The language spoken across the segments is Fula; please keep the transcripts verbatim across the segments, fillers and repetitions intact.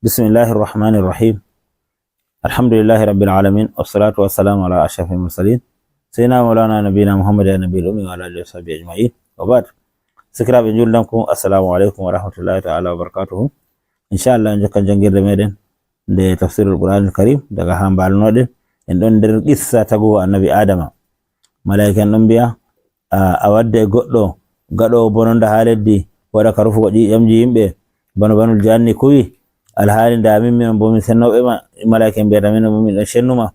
بسم الله الرحمن الرحيم. الحمد لله رب العالمين، والصلاة والسلام على أشرف المرسلين، سيدنا مولانا نبينا محمد النبي الأمي وعلى آله وصحبه أجمعين. وبعد. Sikiraaɓe juuldanku, assalamu aleykum wa rahmatullahi ta'ala wa barakatuhu. Inchallah, en jokkan janngirde meɗen nde tafsirul Qur'anil Karim daga haa mbalnoɗen. En ɗon nder qissa tagugo annabi Adama. Malaa'ika en ɗon mbi'a, a, a wadde goɗɗo gaɗoowo bononda haa leddi, waɗa ka rufugo ƴiiƴamji yimɓe, bano banul janni kuwi. Alhaali nda min, min bo min sennooɓe ma. Malaa'ika en mbi'ata, min bo min ɗon cennu ma,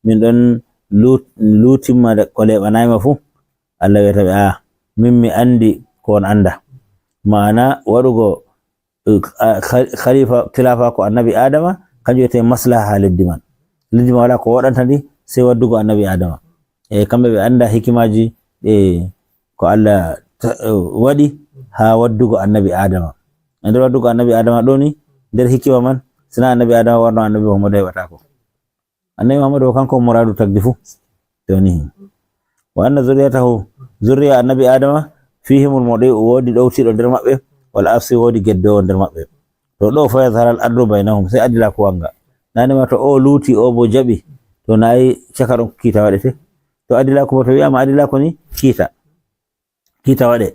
min ɗon lut-, luutin ma ko leeɓanaay ma fuu. Allah wi'ata ɓe, a, min mi anndi ko on annda. Ma'ana waɗugo, eh, a, kha-, khalifa, khilaafa ko annabi Adama, kanjum wiyetee maslaha haa leddi man. Leddi man walaa ko woɗanta ndi, sey waddugo annabi Adama. E kamɓe ɓe annda hikimaaji, e ko Allah ta-, eh, waɗi haa waddugo annabi Adama. E nder waddugo annabi Adama ɗo ni, nder hikima man, sina annabi Adama warno, annabi Muhammadu heɓataako. Annabi Muhammadu o kanko on muraadu tagdi fuu. Joni, wa anna zurriyatahu, zurriya annabi Adama, fihimul mudi'u, woodi ɗowtiiɗo nder maɓɓe, wal asi, woodi geddoowo nder maɓɓe. To ɗo fa yazharal adlu bainahum, sey adilaaku wanga. Nane ma to o luuti, o bo jaɓi, to nayi caka ɗon kiita waɗete. To adilaaku bo to wi'ama adilaaku ni, kiita. Kiita waɗe.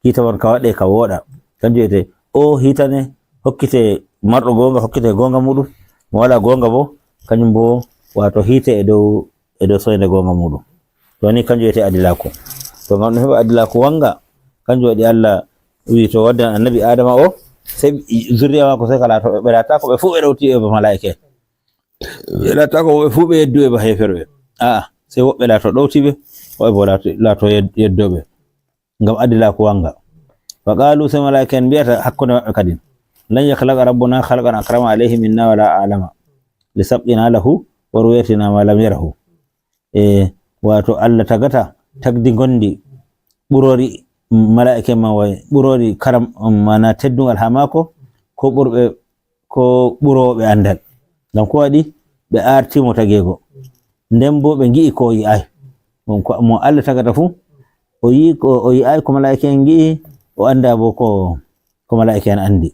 Kiita man ka waɗe ka wooɗa. Kanjum wiyete o hiitane, hokkite marɗo goonga, hokkite goonga muɗum. Mo wala goonga bo, kanjum bo, wato hiite e dow, e dow soynde goonga muɗum. To ni kanjum wiyete adilaaku. To ngam ɗum heɓa adilaaku wanga, kanjum waɗi Allah wi to waddan annabi Adama o, sey zurriya maako sey ka laato ɓe, ɓe laataako ɓe fuu ɓe ɗowti e ba malaa'ika en. Ɓe laataako ɓe fuu ɓe yeddu e ba heeferɓe. A'a, sey woɓɓe laato ɗowtiiɓe, woɓɓe bo laato, laato yed-, yeddooɓe. Ngam adilaaku wanga. Wa qaalu, sey malaa'ika en mbi'ata hakkunde maɓɓe kadin, lan yakhlaqa rabbuna khalqan akrama alayhi minna wala a'lama, li sabqina lahu wa ru'yatina ma lam yarahu. E, wato Allah tagata tagdi ngondi ɓurori malaa'ika en man way, ɓurori karam, um, mana teddungal haa maako, ko ɓurɓe, ko ɓurooɓe anndal. Ngam ko waɗi? Ɓe aarti mo tageego. Nden bo ɓe ngi'i ko o yi'aay. Mo ko, mo Allah tagata fuu, o yi'i ko, o yi'aay ko malaa'ika en ngi'i, o anndaa bo ko, ko malaa'ika en anndi.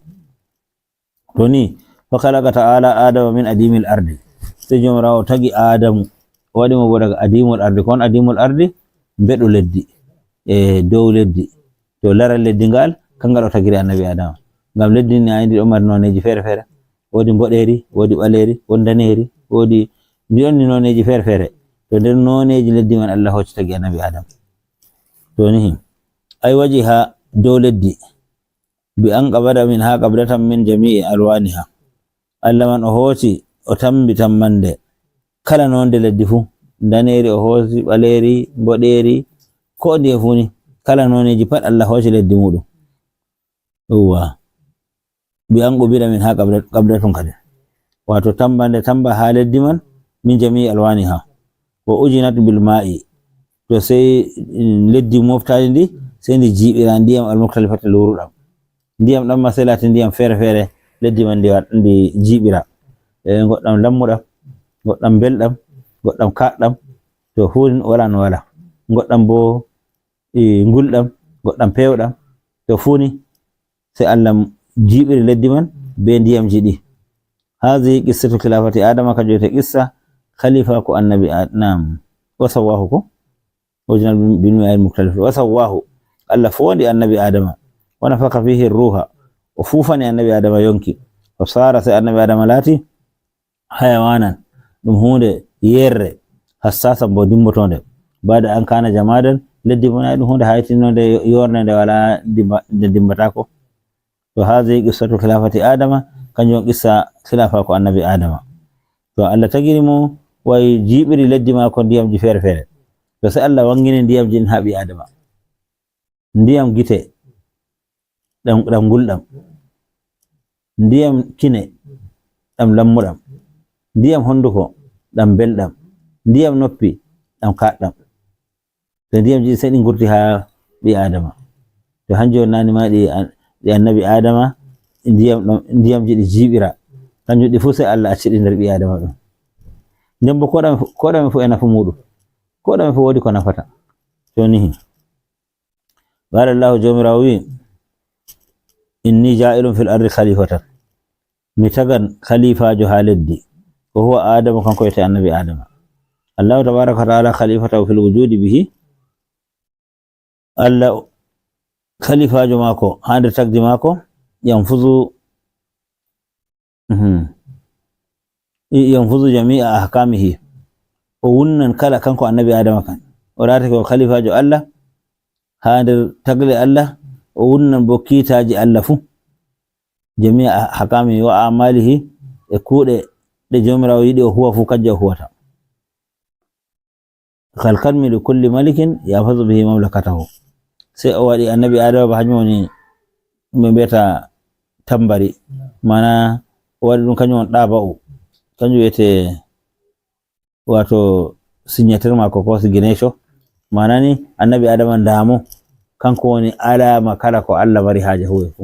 To ni, fa khalaqa ta'ala Adama min adimil ardi. Sey Joomiraawo tagi Adamu, o waɗi mo bo daga adimul ardi. Ko on adimul ardi? Mbeɗu leddi. E dow leddi. To laral leddi ngal, kangal o tagiri annabi Adama. Ngam leddi ni, a andi ɗon mari nooneeji feere-feere. Woodi mboɗeeri, woodi ɓaleeri, woodi ndaneeri, woodi, ndi ɗon ni nooneeji feere-feere. To nder nooneeji leddi man Allah hooci tagi annabi Adama. To ni, ay waji haa dow leddi. Bi an qabada minha qabdatan min jami'i alwaniha. Allah man o hooci, o tambi tammande kala nonde leddi fuu. Ndaneeri o hooci, ɓaleeri, mboɗeeri, ko ndiye fuu ni. Kala noneeji pat Allah hooci leddi muɗum. Yawwa. Bi an qubida minha qabda-, qabdatun kadi. Wato tambande tamba haa leddi man, min jami'i alwaniha. Wa ujinat bil ma'i. To sey, mm, leddi moftaali ndi, sey ndi jiiɓira ndiyam almukhtalifata luuruɗam. Ndiyam ɗam ma sey laati ndiyam feere-feere, leddi man ndi wa-, ndi jiiɓira. E, goɗɗam lammuɗam, goɗɗam belɗam, goɗɗam kaaɗɗam, to fuu wala no wala. Goɗɗam bo, e, ngulɗam, goɗɗam peewɗam, to fuu ni, sey Allah jiiɓiri leddi man be ndiyamji ɗi. Hazihi qissatu khilafati Adama, kanjum wiyete qissa khalifa ko annabi Ad-, nam, wa sawwahu ko? Ujinat bil, bil ma'i al mukhtalif. Wa sawwahu. Allah foondi annabi Adama. Wa nafakha fihi ruha. O fuufani annabi Adama yonki. Wa sara, sey annabi Adama laati hayawanan. Ɗum huunde yerre. Hassasan bo dimbotonde. Ba'da an kana jamadan. Leddi bo nayi ɗum huunde haytinonde, yo-, yornde nde wala dimba-, nde dimbatako. To hazihi qissatu khilafati Adama, kanjum on qissa khilafa ko annabi Adama. To Allah tagiri mo, way jiiɓiri leddi maako ndiyamji feere-feere. To sey Allah wangini ndiyamji ɗin haa ɓii Adama. Ndiyam gite, ɗam, ɗam ngulɗam. Ndiyam kine, ɗam lammuɗam. Ndiyam honduko, ɗam belɗam. Ndiyam noppi, ɗam kaaɗɗam. To ndiyamji ɗi sey ɗi ngurti haa ɓii Adama. To hanjum woni nani ma ɗi an-, ɗi annabi Adama, ndiyam ɗam, ndiyamji ɗi jiiɓira. Kanjum ɗi fuu sey Allah acci ɗi nder ɓii Adama ɗum. Nden bo ko ɗame fu-, ko ɗame fuu e nafu muɗum. Ko ɗame fuu woodi ko nafata. To nihi. Qala Allahu, Joomiraawo wi'i, inni ja'ilun fil ardi khalifatan. mi tagan khalifajo ha leddi, wa huwa Adamu, kanko wiyete annabi Adama. Allahu tabaraka wa taala khalifatahu fil wujudi bihi, Allah khalifajo mako ha nder tagdi mako, yanfuzu, mhm, yanfuzu jami'a ahkamihi, o wunnan kala, kanko annabi Adama kan, o laatake o khalifajo Allah ha nder tagle Allah, o wunnan bo kiitaji Allah fu, jami'a ahkamihi wa amalihi, e kuuɗe ɗe Jawmiraawo yiɗi o huwa fu, kanje o huwata. Khalqan min kulli malikin yahfazu bihi mamlakatahu. Sey o waɗi annabi Adama ba, hanyum woni ɓe mbiyata tambari. Mana o waɗi ɗum, kanyum on ɗaba'u. Kanjum wiyete, wato, signature mako ko signature. Mana ni annabi Adama ndamo, kanko woni alama kala ko Allah mari haje huwe fu.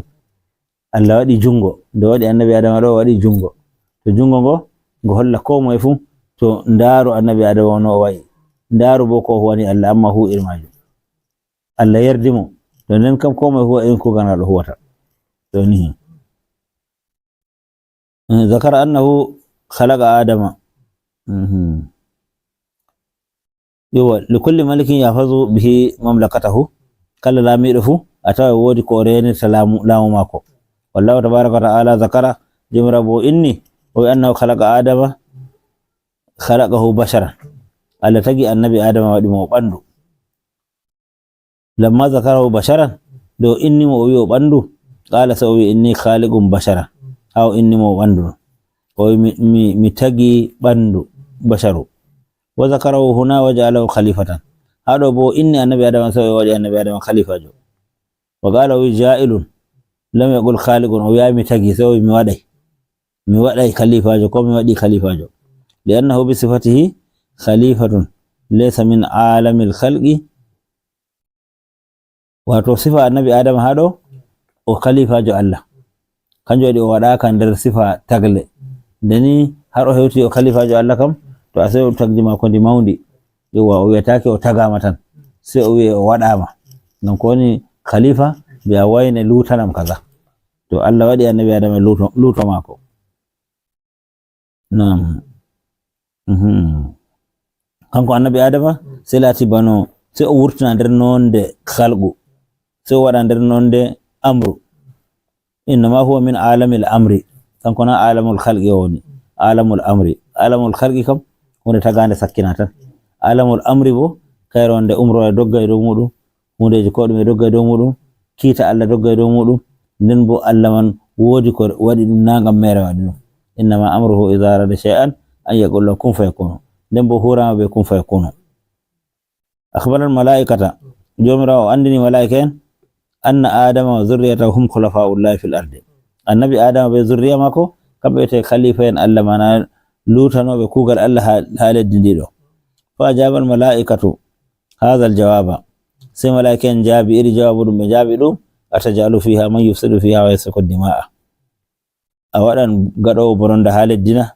Allah waɗi jungo, nde waɗi annabi Adama ɗo, waɗi jungo. To jungo ngo, ngo holla ko moye fu, to ndaaru annabi Adama no o wa'i. Ndaaru bo ko huwani Allah, amma huwir majum. Allah yerdi mo. To nden kam ko moye huwa irin kugal ngal o huwata. To ni. Eh, zakara annahu khalaqa Adama. Mhm. Yowwa, li kulli malikin yahfazu bihi mamlakatahu. Kala laamiiɗo fu, a tawa e woodi ko o reenirta laamu, laamu maako. Wallahu tabaraka wa ta'ala zakara, Jawmiraawo bo o inni, o wi annahu khalaqa Adama, khalaqahu basharan. Allah tagi annabi Adama, waɗi mo o ɓandu. Lamma zakarahu basharan, nde o inni mo o wi o ɓandu, qala, sey o wi, inni khaliqun basharan. Ha o inni mo o ɓandu ɗon. O wi, mi, mi, mi tagi ɓandu basharu. Wa zakarahu huna wa ja'alahu khalifatan. Ha ɗo bo o inni annabi Adama, sey o waɗi annabi Adama khalifajo. Wa qala, o wi, ja'ilun. Lam yaqul khaliqun, o wi'ayi mi tagi, sey o wi mi waɗay. Mi waɗay khalifajo, ko mi waɗi khalifajo. Li annahu bi sifatihi khalifatun laysa min alamil khalqi. Wato sifa annabi Adama ha ɗo, o khalifajo Allah. Kanjum waɗi o waɗaka nder sifa tagle. Nde ni har o hewti o khalifajo Allah kam, to a sey o tagdi maako ndi mawndi. Yowwa, o wi'atake o tagama tan. Sey o wi'e o waɗama. Donc woni khalifa, mbi'a wayne lutanam kaza. To Allah waɗi annabi Adama luto, luto maako. Naam. Mhm. Kanko annabi Adama, sey laati bano, sey o wurtina nder nonde khalqu. Sey o waɗa nder nonde amru. Innama huwa min alamil amri. Kanko na alamul khalqi o woni. Alamul amri. Alamul khalqi kam, hunde tagaande sakkina tan. Alamul amri bo, kayre wonde umrore dogga e dow muɗum, hundeji ko ɗume dogga e dow muɗum, kiita Allah dogga e dow muɗum, nden bo Allah man woodi ko waɗi ɗum na ngam mere waɗi ɗum. Innama amruhu idha arada shay'an an yaqula lahu kun fayakunu. Nden bo hurama be kun fayakunu. Akhbara al malaikata, Jawmiraawo o andini malaa'ika en, anna Adama wa zurriyatahu hum khulafa'ullahi fil ardi. Annabi Adama be zurriya maako, kamɓe wiyete khalifa en Allah, mana lutanoɓe kugal Allah ha, ha leddi ndi ɗo. Fa ajaba al malaikatu hadha al jawaba. Sey malaa'ika en jaabi iri jawaabu ɗum ɓe jaabi ɗum, atajalu fiha man yufsidu fiha wa yasfiku dima'a. A waɗan gaɗoowo bononda ha leddi na,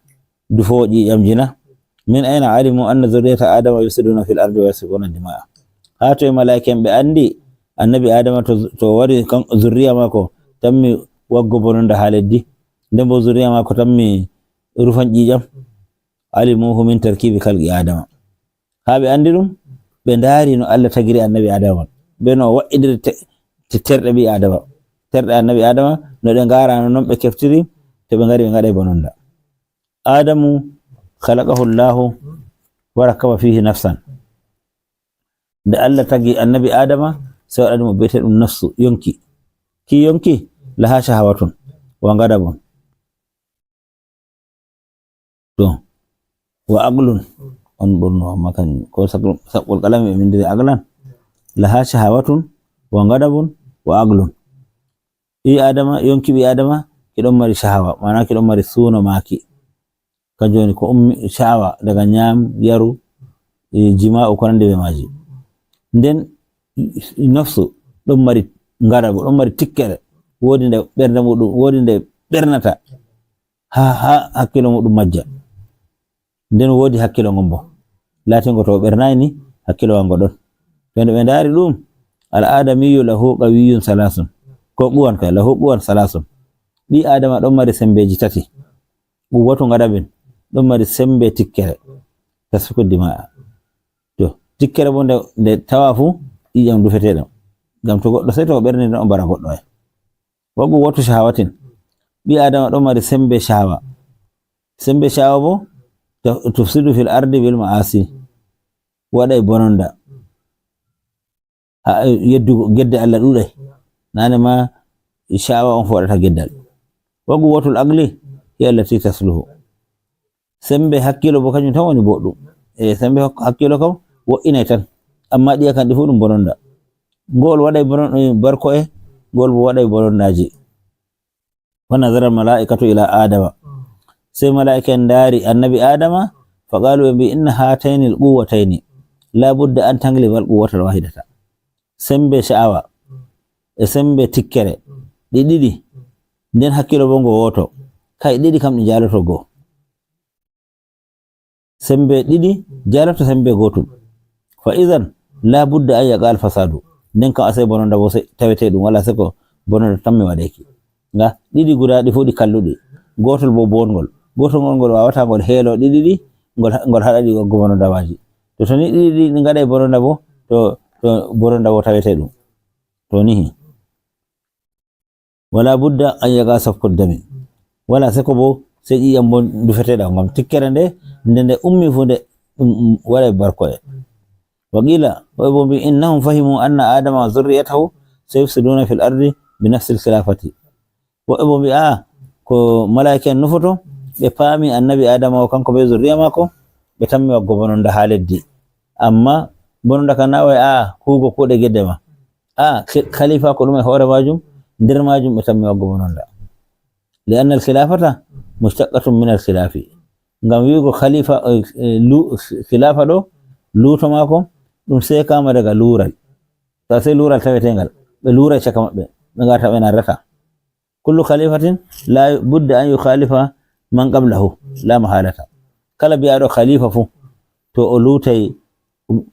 dufoowo ƴiiƴamji na? Min ayna alimu anna zurriyata Adama yufsiduna fil ardi wa yasfikuna dima'a? Ha toye malaa'ika en ɓe andi annabi Adama to, to wari kan zurriya maako tammi waggo bononda ha leddi, nden bo zurriya maako tammi rufan ƴiiƴam? Alimuhu min tarkibi khalqi Adama. Ha ɓe andi ɗum, ɓe ndaari no Allah tagiri annabi Adama man. Be no o wa'idiri te-, te-, terɗe ɓii Adama. Terɗe annabi Adama, no ɗe ngarano, non ɓe keftiri, to ɓe ngari ɓe ngaɗay bononda. Adamu khalaqahu Allahu wa rakkaba fihi nafsan. Nde Allah tagi annabi Adama, sey waɗani mo bi'eteɗum nafsu, yonki. Ki yonki, laha shahawatun, wa ghadabun. To, wa aqlun, on ɓurno, amma kan, ko saqul, saqul qalami ɓe windiri aqlan. Laha shahawatun, wa ghadabun, wa aqlun. Ɓii Adama, yonki ɓii Adama, ki ɗon mari shahawa, maana ki ɗon mari suuno maaki. Kanjum woni ko ummi sha'awa daga nyam, yaru, e jima'u, ko nandi be maaji. Nden nafsu ɗon mari ngadabu, ɗon mari tikkere, woodi nde ɓernde muɗum, woodi nde ɓernata ha, ha hakkilo muɗum majja. Nden woodi hakkilo ngon bo. Laatingo to o ɓernayi ni, hakkilo wango ɗon. To nde ɓe ndaari ɗum, al adamiyyu lahu quwwatun salasun. Ko quwwatun kay, lahu quwwatun salasun. Ɓii Aadama ɗon mari semmbeeji tati. Quwwatu gadabin, ɗon mari semmbe tikkere. Tasfiku dima'a. To, tikkere boo nde, nde tawa fuu, ƴiiƴam dufeteeɗam. Ngam to goɗɗo seyto o ɓerni ɗon o mbara goɗɗo ay. Wa quwwatu shahawatin. Ɓii Aadama ɗon mari semmbe shahawa. Semmbe shahawa boo, ta-, tufsidu fil ardi bil ma'asi. Waɗay bononda. Ha, yeddugo gedde Allah ɗuuɗay. Naane ma shahawa on foɗata geddal. Wa quwwatul aqli hiya allati tasluhu. Semmbe hakkilo boo kanjum tan woni boɗɗum. E semmbe hak-, hakkilo kam wo'inay tan. Amma ɗiya kan ɗi fuu ɗum bononda. Ngo'ol waɗay bonon-, eh, barko'e, ngo'ol boo waɗay bonondaaji. Wa nazara malaa'ikatu ila Adama. Sey malaa'ika'en ndaari annabi Adama, fa qaalu, ɓe mbi'i, inna haatayni al quwwatayni la budda an tagliba al quwwata al wahidata. Semmbe sha'awa e semmbe tikkere ɗi ɗiɗi, nden hakkilo boo ngo wooto. Kay ɗiɗi kam ɗi njaaloto go. Semmbe ɗiɗi njaaloto semmbe gootum. Fa idan la budda an yaqa al fasadu. Nden kam asay bononda boo sey taweteeɗum, walaa seko bononda tammi waɗeeki. Nga ɗiɗi guda ɗi fuu ɗi kalluɗi. Gootol boo boongol. Gootol ngol, ngol waawataa ngol heelo ɗiɗi ɗi, ngol ha-, ngol haɗa ɗi waɗgo bononda maaji. To, to ni ɗiɗi ɗi ngaɗay bononda boo, to, to bononda boo taweteeɗum. To nihi. Wala budda an yaqa safku dami. Walaa seko boo sey ƴiiƴam boo dufeteeɗam, ngam tikkere nde, nde nde ummi fuu nde ɗum, ɗum waɗay barko'e. Wa qila, woɓɓe boo mbi'i, innahum fahimu anna Adama wa zurriyatahu sayufsiduna fil ardi bi nafsil khilafati. Woɓɓe boo mbi'i, aa, ko malaa'ika'en nufoto, ɓe paami annabi Adama o kanko bee zurriya maako, ɓe tammi waɗgo bononda haa leddi. Amma bononda kan na o wi'ay, aa, huugo kuuɗe gedde ma. Aa, kh-, khalifa ko ɗum e hoore maajum, nder maajum ɓe tammi waɗgo bononda. Li anna al khilafata mushtaqqatun min al khilafi. Ngam wi'ugo khalifa, eh, eh, lu-, khilafa ɗo, luuto maako, ɗum seekaama daga luural. To sey luural taweteengal, ɓe luuray caka maɓɓe, ɓe ngarta ɓe nardata. Kullu khalifatin la budda an yukhalifa man qablahu, la mahalata. Kala bi'aaɗo khalifa fuu, to o luutay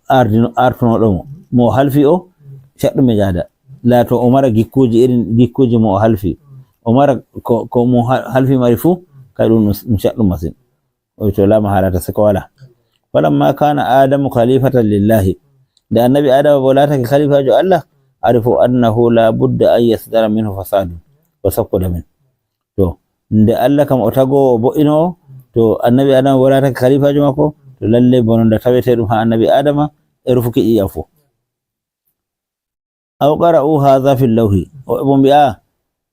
ardino-, artunooɗo mo, mo o halfi o, caɗɗum e jaada. Laato o mara gikkuuji irin gikkuuji mo o halfi. O mara ko, ko mo ha-, halfi mari fuu, kay ɗum, ɗum caɗɗum masin. O wi to la mahalata, seko walaa. Falamma kana Adamu khalifatan lillahi. Nde annabi Adama boo laatake khalifaajo Allah, arifu annahu la budda an yasdara minhu fasadun wa safku damin. To, nde Allah kam o tagoowo, o bo'inoowo, to annabi Adama boo laatake khalifaajo maako, to lalle bononda taweteeɗum haa annabi Adama e rufuki ƴiiƴam fuu. Aw qara'u hadha fil lawhi. Woɓɓe boo mbi'a,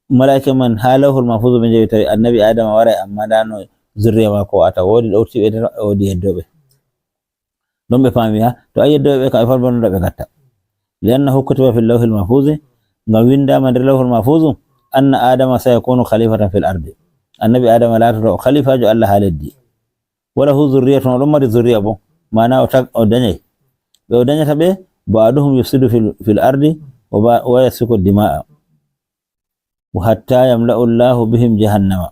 malaa'ika man haa lawhul mahfuz ɓe njawi tawi annabi Adama waray, amma ndaa no zurriya maako wa'ata. Woodi ɗowtiiɓe nder maɓɓe, woodi yeddooɓe. Ɗon ɓe paami, haa to a yeddooɓe ɓe kam, ɓe fat bononda ɓe ngatta. Li annahu kutiba fil lawhil mahfuz, ngam winndaama nder lawhul mahfuz, anna Adama sayakunu khalifatan fil ardi. Annabi Adama laatoto o khalifaajo Allah haa leddi. Wa lahu zurriyatun, o ɗon mari zurriya boo, maana o tag-, o danyay. Ɓe o danyata ɓe, ba'duhum yufsidu fil, fil ardi wa ba-, wa yasfiku dima'a. Wa hatta yamla'u Allahu bihim jahannama.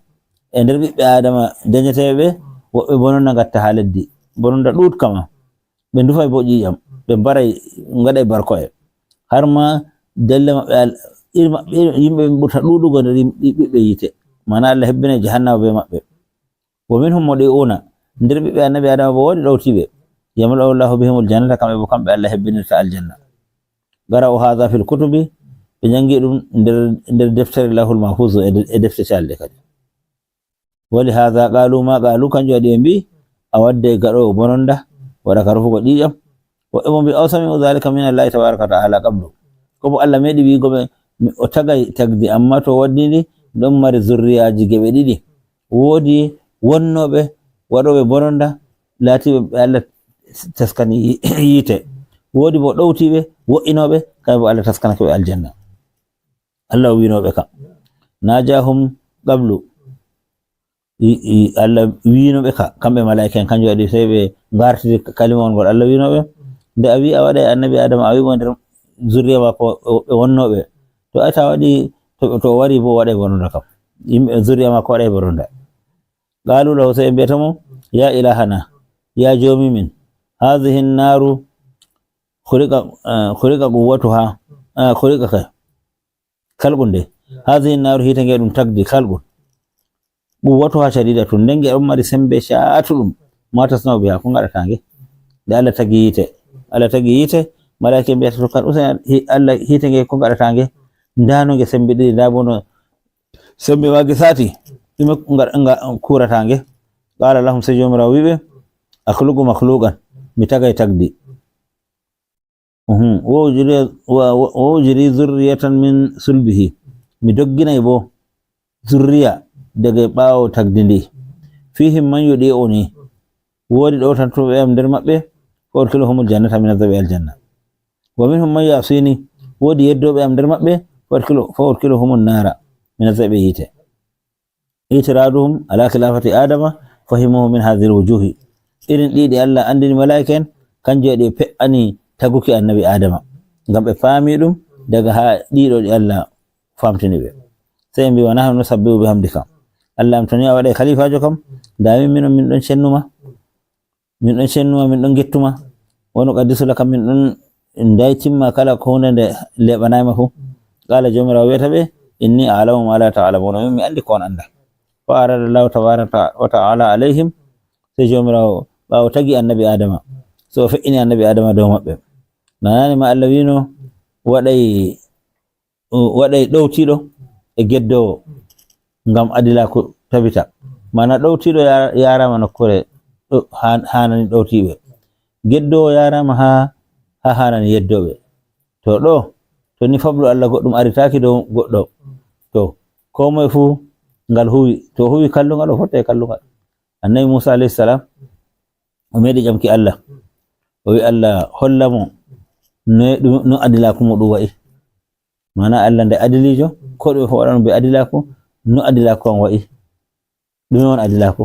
E nder ɓiɓɓe Adama danyeteeɓe ɓe, woɓɓe bononda ngatta haa leddi. Bononda ɗuuɗka ma. Ɓe ndufay boo ƴiiƴam, ɓe mbaray, ngaɗay barko'e. Har ma delle maɓɓe al-, iri maɓɓe, yimɓe ɓe ɓurta ɗuuɗugo nder yim-, ɓiɓɓe yiite. Maana Allah hebbinay jahannama bee maɓɓe. Wa minhum mudi'una, nder ɓiɓɓe annabi Adama boo woodi ɗowtiiɓe. Yamla'u Allahu bihimul jannata, kamɓe boo kamɓe Allah hebbinirta aljanna. Qara'u hadha fil kutubi, ɓe janngi ɗum nder, nder deftere Lawhul Mahfuz e de-, e defte calɗe kadi. Wa li hadha qalu ma qalu, kanjum waɗi ɓe mbi'i, a wadday gaɗoowo bononda, waɗa ka rufugo ƴiiƴam. Woɓɓe boo mbi'i, aw sami'u dhalika min Allahi tabaraka wa ta'ala qablu. Ko boo Allah meeɗi wi'ugo ɓe, mi, o tagay tagdi, amma to o waddini ɗi, ɗon mari zurriyaaji geɓe ɗiɗi. Woodi wonnooɓe waɗooɓe bononda, laatiiɓe ɓe Allah taskani yi-, yiite. Woodi boo ɗowtiiɓe, wo'inooɓe, kamɓe boo Allah taskanake ɓe aljanna. Allah o wi'unooɓe kam. Najahum qablu. I, i, Allah wi'unooɓe ka, kamɓe malaa'ika'en, kanjum waɗi sey ɓe ngartiri kalimawol ngol Allah wi'unooɓe. Nde a wi'i a waɗay annabi Adama, a wi'i mo nder zurriya maako woɓɓe wonnooɓe. To ay ta waɗi, to, to o wari boo waɗay bononda kam. Yimɓe zurriya maako waɗay bononda. Qalu lahu, sey ɓe mbi'ata mo, ya ilahana, ya joomi min, hadhihi nnaru khuliqa, eh, khuliqa quwwatuha, eh, khuliqa ka-, khalqun de. Hadhihi naaru, hiite nge ɗum tagdi kalɓun. Quwwatuha shadidatun, nden nge ɗon mari sembe caatuɗum. Ma tasna'u biha, ko ngaɗata nge? Nde Allah tagi yiite, Allah tagi yiite, malaa'ika en mbiyata to kan, "Useni hi-, Allah, hiite nge, ko ngaɗata nge? Ndaa no nge sembe ɗiɗi, ndaa bo no sembe maage saati. Ɗume nga, nga kuurata nge?" Qala lahum, sey Joomiraawo wi'i ɓe, "Akhluqu makhluqan, mi tagay tagdi." Mhm. "Wa ujri, wa, wa, wa ujri zurriyatan min sulbihi." Mi dogginay bo zurriya daga ɓaawo tagdi ndi. "Fihim man yuti'uni." Woodi ɗowtantuɓe am nder maɓɓe, "fa udkhiluhumul jannata, mi natta ɓe aljanna. Wa minhum man ya'sini." Woodi yeddooɓe am nder maɓɓe, "fa udkhilu, fa udkhiluhumun nara, mi natta ɓe yiite." Itiraduhum ala khilafati Adama fahimuhu min hadhihi alwujuhi. Irin ɗiɗi Allah andini malaa'ika en, kanjum waɗi ɓe pe'ani taguki annabi Adama. Ngam ɓe paami ɗum daga haa ɗiɗo ɗi Allah famtini ɓe. Sey ɓe mbi, "Wa nahnu nusabbihu bihamdika." Allah am, to ni a waɗay khalifajo kam, nda min, min, min ɗon cennuma. Min ɗon cennuma, min ɗon gettuma. "Wa nuqaddisu laka," min ɗon ndaytimma kala ko hunde nde leɓanayma fu. Qala, Joomiraawo wi'ata ɓe, "Inni a'lamu ma la ta'lamuna," min mi andi ko on anda. Fa arada Allahu tabaraka wa ta'ala alayhim, sey Joomiraawo ɓaawo tagi annabi Adama, sey o fe'ini annabi Adama dow maɓɓe. Nanani ma Allah wi'no, waɗay o waɗay ɗowtiiɗo e geddoowo ngam adilaaku tabita. Maana ɗowtiiɗo ya-, yaaraama nokkuure ɗo-, haa-, haanani ɗowtiiɓe. Geddoowo yaaraama haa, haa haanani yeddooɓe. To ɗo, to ni fablu Allah goɗɗum aritaaki dow goɗɗo, to, koo moye fuu ngal huwi, to o huwi kallungal, o fottay kallungal. Annabi Muusa alayhi salam, o meeɗi ƴamki Allah. O wi'i Allah holla mo no, no adilaaku muuɗum wa'i. Maana Allah nde adiliijo, ko ɗume fof waɗano be adilaaku, no adilaaku kan wa'i. Ɗume won adilaaku?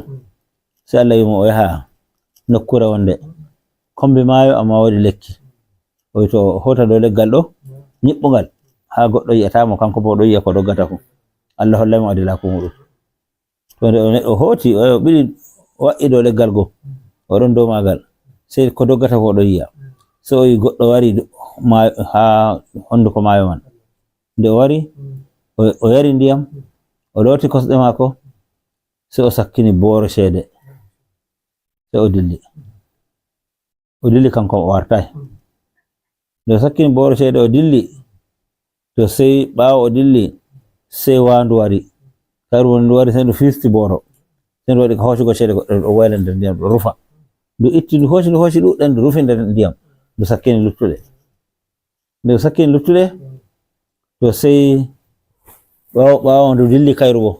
Sey Allah wi'i mo o yaha nokkuure wonde kombi maayo, ammaa woodi lekki. O wi'i to o hoota dow leggal ɗo, nyiɓɓungal, haa goɗɗo yi'ataa mo, kanko boo o ɗo yi'a ko doggata fuu. Allah hollay mo adilaaku muuɗum. To nde o ne-, o hooti, o ɓili, o wa'i dow leggal go, o ɗon dow maagal. Sey ko doggata ko o ɗon yi'a. Sey o yi goɗɗo wari do-, ma-, haa honduko maayo man. Nde o wari, o, o yari ndiyam, o looti kosɗe maako, sey o sakkini booro ceede. Sey o dilli. O dilli kanko o wartaay. Nde o sakkini booro ceede o dilli, to sey ɓaawo o dilli, sey waandu wari. Kayru woni ndu wari sey ndu fiisti booro. Sey ndu waɗi ka hoocugo ceede goɗɗe ɗo wayla nder ndiyam ɗo rufa. Ndu itti ndu hooci, ndu hooci ɗuɗɗe ndu rufi nder ndiyam. Ndu sakkini luttuɗe. Nde o sakkini luttuɗe, to sey ɓaawo, ɓaawo ndu dilli kayru bo.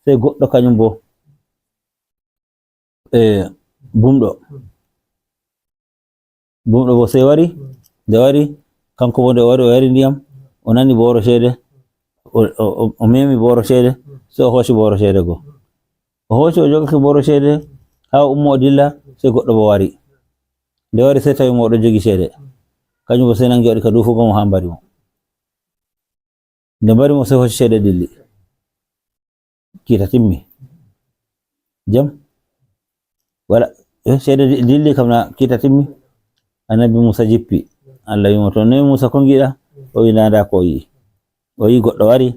Sey goɗɗo kanyum bo. E, bumɗo. Bumɗo bo sey wari, nde wari, kanko bo nde o wari, o yari ndiyam, o nani booro ceede, o, o, o, o memi booro ceede, sey o hooci booro ceede go. O hooci, o jogake booro ceede, haa o ummo o dilla, sey goɗɗo bo wari. Nde wari, sey tawi mo o ɗon jogi ceede. Kanjum bo sey nangi waɗi ka duufugo mo haa mbari mo. Nde mbari mo, sey hooci ceede dilli. Kiita timmi. Jam? Wala, eh, ceede di-, dilli kam na kiita timmi. Annabi Muusa jippi. Allah wi'i mo, "To noy Muusa, ko ngiɗa?" O wi'i, "Ndaa, ndaa ko o yi'i." O yi'i goɗɗo wari,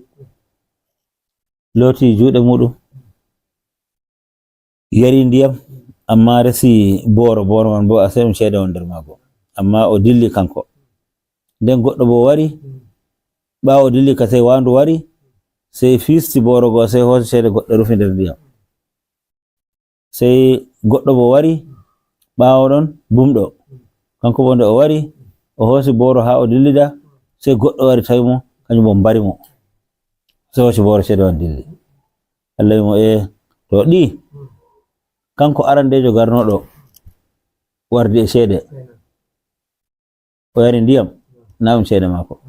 looti juuɗe muuɗum. Yari ndiyam, ammaa resi booro, booro man boo asee ɗum ceede won nder maako. Ammaa o dilli kanko. Nden goɗɗo boo wari, ɓaawo o dilli ka sey waandu wari, sey fiisti booro go, sey hoosi ceede goɗɗo rufi nder ndiyam. Sey goɗɗo boo wari, ɓaawo ɗon bumɗo. Kanko boo nde o wari, o hoosi booro haa o dillida, sey goɗɗo wari tawi mo, kanjum boo mbari mo. Sey hoosi booro ceede man dilli. Allah wi'i mo, "Ee, to ɗi, kanko arandeejo garnooɗo wardi e ceede, o yari ndiyam, naa ɗum ceede maako.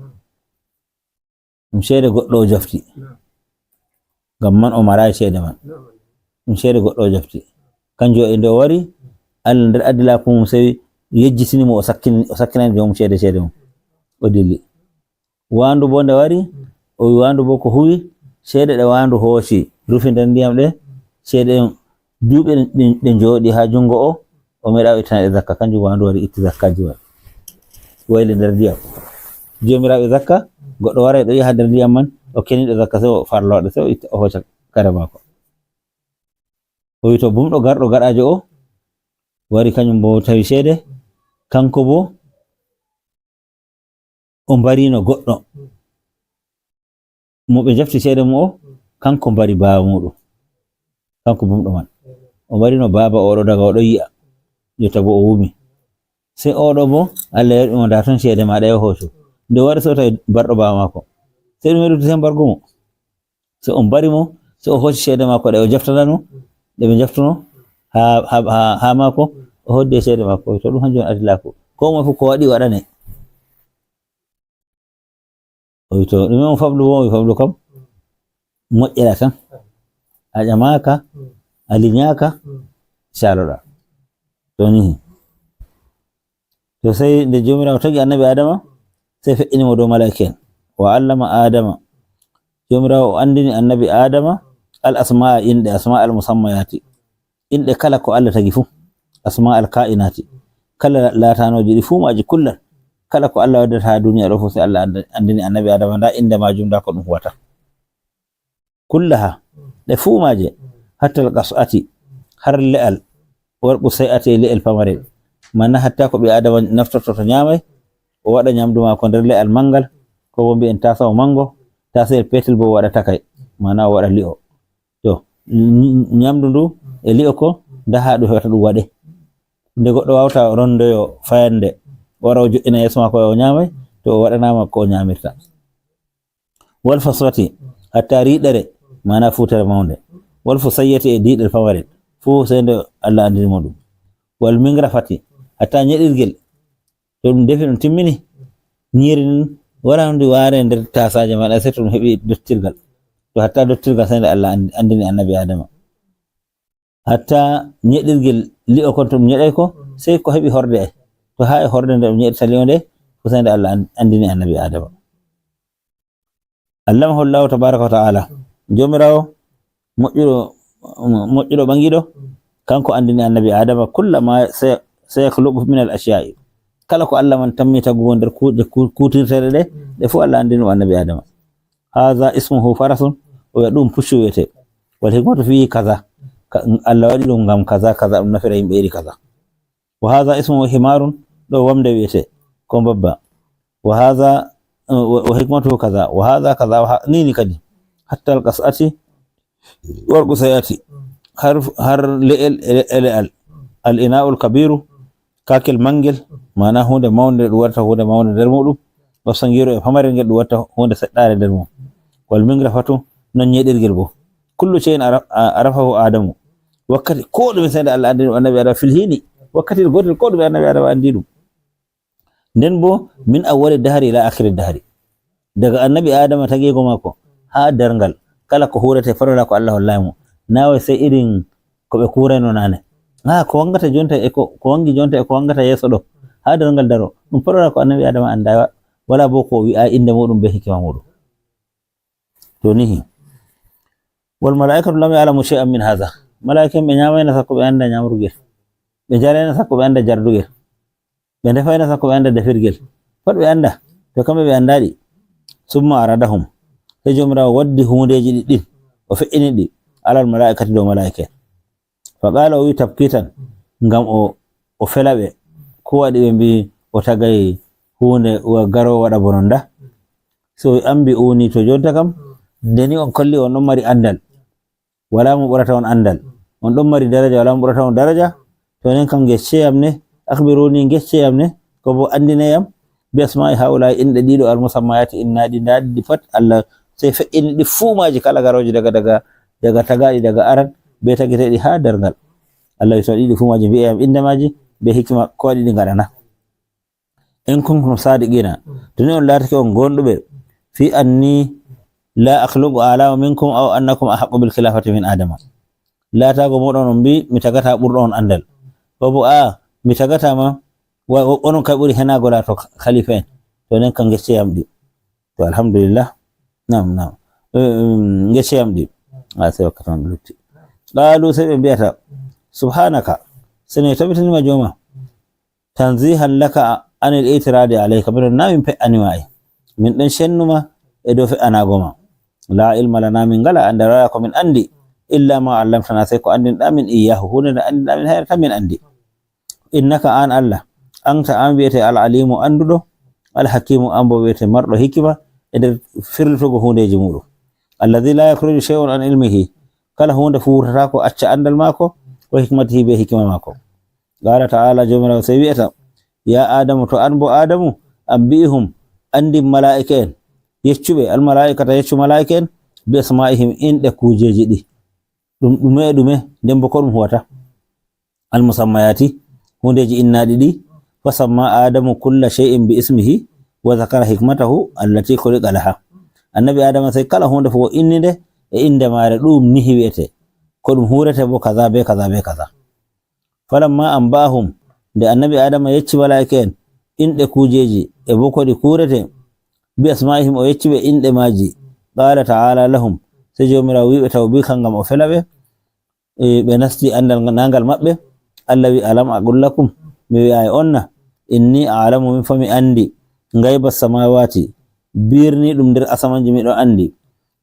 Ɗum ceede goɗɗo o jofti. Ngam man o maraay ceede man. Ɗum ceede goɗɗo o jofti. Kanjum e nde o wari, Allah nder adilaaku mum sey yejjitini mo, o sakkini, o sakkinani joomum ceede, ceede mum. O dilli." Waandu boo nde wari, o wi waandu boo ko huwi, ceede ɗe waandu hooci, rufi nder ndiyam ɗe, ceede ɗen duuɓi ɗin, ɗin, ɗe njooɗi haa junngo o, o meeɗaa o ittana ɗe zakka, kanjum waandu wari itti zakkaaji man. Wayli nder ndiyam. Joomiraaɓe zakka, goɗɗo waray ɗo yaha nder ndiyam man, o keniiɗo zakka, sey o farlooɗe, sey o itta, o hooca kare maako. O wi to bumɗo garɗo gaɗaajo o wari, kañum bo tawi ceede, kanko bo o mbarino goɗɗo mo ɓe jafti ceede mum o, kanko mbari baawa muɗum, kanko bumɗo man. O mbarino baaba oɗo daga oɗo yi'a, jotta bo o wumi. Sey oɗo bo, Allah yaɗi mo, nda ton ceede ma ɗe, o hooco. Nde o wari, sey o tawi barɗo baawa maako. Sey ɗum e lutti, sey mbargo mo. So o mbari mo, so o hooci ceede maako ɗe o jaftanano, ɗe ɓe jaftuno haa, haa, haa, haa maako, o hoddi e ceede maako. To ɗum hanjum on adilaaku. Ko moye fof ko waɗi waɗane. O wi to ɗume on fablu bo? O wi fablu kam moƴƴere tan. A ƴamaaka, a liñaaka, caaloɗaa. To ni. To sey nde Joomiraawo tagi Annabi Aadama, sey feƴƴini mo dow malaa'ika'en. Wa allama Aadama. Joomiraawo o anndini Annabi Aadama al asmaa, inɗe, asmaa al musammayaati. Inɗe kala ko Allah tagi fuu. Asmaa al kaa'inaati. Kala laatanooji ɗi fuu maaji kullal. Kala ko Allah waddata haa duniya ɗo fuu, sey Allah annd-, anndini Annabi Aadama ndaa innde maajum, ndaa ko ɗum huwata. Kullaha, ɗe fuu maaje, hattal qas'ati, har le'al, warqu say'ati, e le'el pamarel. Mana hatta ko ɓii Aadama naftorto to ñaamay, o waɗa ñamdu maako nder le'al manngal, ko bo mbi'en taasawo manngo, taasayel peetel bo o waɗa takay, mana o waɗa li'o. To, ñ-, ñamdu ndu e li'o ko, ndaa haa ɗum heɓata ɗum waɗe. Nde goɗɗo waawata rondoyo fayannde, o wara o jo'ina yeeso maako o ñaamay, to o waɗanaama ko o ñaamirta. Wal faswati, hatta riiɗere, maana fuutere mawnde. Wal fusayyati, e diiɗel pamarel. Fuu sey nde Allah anndini mo ɗum. Wal mingrafati, hatta ñeɗirgel. To ɗum defi, ɗum timmini, ñiiri ndin wala ndi waare nder taasaaje maɗa, sey to ɗum heɓi dottirgal. To hatta dottirgal sey nde Allah anndi-, anndini Annabi Aadama. Hatta ñeɗirgel li'o kon, to ɗum ñeɗay ko, sey ko heɓi horde. To haa e horde nde ɗum ñeɗta li'o nde, ko sey nde Allah an-, anndini Annabi Aadama. Allamahu Allahu tabaraka wa ta'ala. Joomiraawo moƴƴuɗo, moƴƴuɗo ɓaŋiiɗo, kanko anndini Annabi Aadama kulla ma sa-, sayakhluqu min al ashya'i. Kala ko Allah man tammi tagugo nder kuuɗe ku-, kuutirteeɗe ɗe, ɗe fuu Allah anndini ɗum Annabi Aadama. Haza ismuhu farasun, o wi'a ɗum puccu wi'ete. Wal hikmatu fihi kaza. Ka-, Allah waɗi ɗum ngam kaza, kaza, ɗum nafira yimɓe iri kaza. Wa haza ismuhu himarun, ɗo wamnde wi'ete, ko mbabba. Wa haza, wa, wa hikmatuhu kaza, wa haza kaza, wa ha-, ni ni kadi. Hatta al qas'ati, warqu sayati, har, har le'el, e, e le'al. Al ina'ul kabiru, kaakel mangel, maana huunde mawnde, ɗum waɗata huunde mawnde nder muɗum. Wa sangiru, e pamarel ngel, ɗum waɗata huunde seɗɗaare nder mum. Wal mingrafatu, non ñeɗirgel bo. Kullu shay'in ara-, a-, arafahu Adamu. Wakkati ko ɗume sey nde Allah anndi ɗum Annabi Adama fil hini. Wakkati gootel ko ɗume Annabi Adama anndi ɗum. Nden bo, min awwali dahri ila akhiri dahri. Daga Annabi Adama tageego maako haa darngal, kala ko huurete fadora ko Allah hollaay mo. Naa wai sey irin ko ɓe kuurayno naane. Haa ko wangata jonta e ko, ko wangi jonta e ko wangata yeeso ɗo. Haa darngal daro. Ɗum fadora ko Annabi Adama annda, wala bo ko wi'a innde muɗum be hikima muɗum. To nihi. Wal mala'ikatu lam ya'lamu shay'an min hadha. Mala'ika'en ɓe ñaamayna sakko ɓe annda ñaamrugel. Ɓe jarayna sakko ɓe annda jardugel. Ɓe ndefayna sakko ɓe annda defirgel. Fat ɓe annda. To kamɓe ɓe annda ɗi. Summa aradahum. Sey Joomiraawo waddi huundeeji ɗi ɗin. O fe'ini ɗi. Alal mala'ikati, dow mala'ika'en. Fa qala, o wi tabkitan, ngam o, o fela ɓe. Ko waɗi ɓe mbi o tagay huunde wa-, garoowo waɗa bononda? So wi ambi uni, to jonta kam, nde ni on kolli on ɗon mari anndal. Wala mo ɓurata on anndal. On ɗon mari daraja, wala mo ɓurata on daraja. To nen kam gecceyam ne, akhbiruni, gecceyam ne, ko bo anndineyam. Bi asma'i haula'i, inɗe ɗiɗo al musammayati, innaaɗi, ndaa ɗi pat, Allah sey fe'ini ɗi fuu maaji, kala garooji daga, daga, daga tagaaɗi daga aran, be tagiteeɗi haa darngal. Allah wi to ɗiɗi fuu maaji mbi'eyam innde maaji, be hikima ko waɗi ɗi ngaɗana. In kuntum sadiqina, to ni on laatake on goonɗuɓe, fi anni la akhluqu a'lama minkum aw annakum ahaqqu bil khilafati min Adama. Laataago mooɗon on mbi mi tagata ɓurɗo on anndal. Ko bo a mi tagata ma, wa, wa, onon kay ɓuri henaago laato khalifa en. To nen kam gecceyam ɗi. To alhamdulillah. Naam, naam. Eh, um, gecceyam ɗi. A sey wakkati man lutti. Qalu, sey ɓe mbi'ata, subhanaka. Sene tabitinima jooma. Tanzihan laka anil itiradi alayka. Miɗon na min pe'anima ay. Min ɗon cennuma e dow fe'anaago ma. La ilma lana, min ngala anndal, wala ko min anndi, illa ma allamtana, sey ko anndinɗa min, iyyahu, huunde nde anndinɗa min, hayre tan min anndi. Innaka, an Allah, anta, an wiyete al alimu, annduɗo, al hakimu, an bo wiyete marɗo hikima e nder firlitogo huundeeji muɗum. Alladhi la yakhruju shay'un an ilmihi, kala huunde fu wurtataako acca anndal maako, wa hikmatihi, be hikima maako. Qala ta'ala, Joomiraawo sey wi'ata, ya Adamu, to an bo Adamu, anbi'hum, anndin malaa'ika'en, yeccu ɓe, al malaa'ikata, yeccu malaa'ika'en, bi asma'ihim, inɗe kuujeeji ɗi. Ɗum ɗume e ɗume, nden bo ko ɗum huwata? Al musammayati, huundeeji innaaɗi ɗi. Fa samma Adamu kulla shay'in bi ismihi, wa zakara hikmatahu allati khuliqa laha. Annabi Adama sey kala huunde fof o inni nde e innde maare, ɗum nihi wi'ete, ko ɗum huurete bo kaza be kaza be kaza. Falamma anba'ahum, nde annabi Adama yecci malaa'ika'en inɗe kuujeeji e bo ko ɗi kuurete, bi asma'ihim, o yecci ɓe inɗe maaji, qala ta'ala lahum, sey Joomiraawo wi'i ɓe taw bi kan ngam o fela ɓe, e, ɓe nasti anndal nga-, nangal maɓɓe. Allah wi, alam aqul lakum, mi wi'aay on na, inni a'lamu, min fa mi anndi, gayba samawati, birni ɗum nder asamanji miɗo anndi,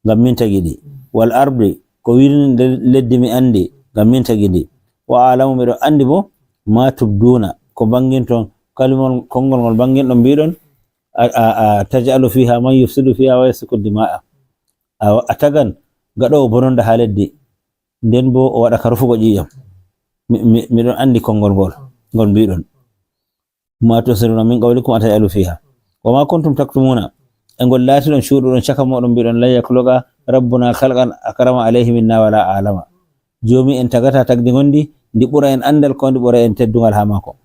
ngam min tagi ɗi, wal ardi, ko wirni nder leddi mi anndi, ngam min tagi ndi, wa a'lamu, miɗo anndi bo, ma tubduna, ko mbanginton, kalimol, konngol ngol mbanginɗon mbiɗon, a, a, a taj'alu fiha man yufsidu fiha wa yasfiku dima'a, a, a tagan gaɗoowo bononda haa leddi, nden bo o waɗa ka rufugo ƴiiƴam. Mi, mi, miɗon anndi konngol ngol, ngol mbiɗon. Ma tusirruna min qawlikum ataj'alu fiha wa ma kuntum taktumuna. E ngol laatiɗon cuuɗuɗon caka mooɗon mbiɗon lan yakhluqa rabbuna khalqan akrama alayhi minna wala a'lama. Joomi en tagata tagdi ngondi, ndi ɓura en anndal ko ndi ɓura en teddungal haa maako.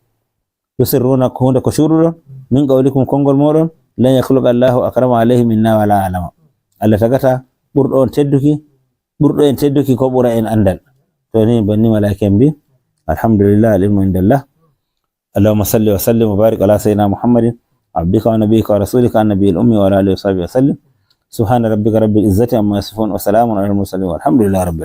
Tusirruna ko huunde ko cuuɗuɗon, min qawlikum konngol mooɗon, lan yakhluqa Allahu akrama alayhi minna wala a'lama. Allah tagata ɓurɗo on tedduki, ɓurɗo en tedduki ko ɓura en anndal. To ni banni malaa'ika en mbi, alhamdulillah, al ilmu indallah. Allahumma salli wa sallim wa barik ala sayyidina Muhammadin, abdika wa nabiyyika wa rasulika an nabiyil ummi wa ala alihi wa sahbihi wa sallim. Subhana rabbika rabbil izzati amma yasifun wa salamun ala al mursalin walhamdulillahi rabbil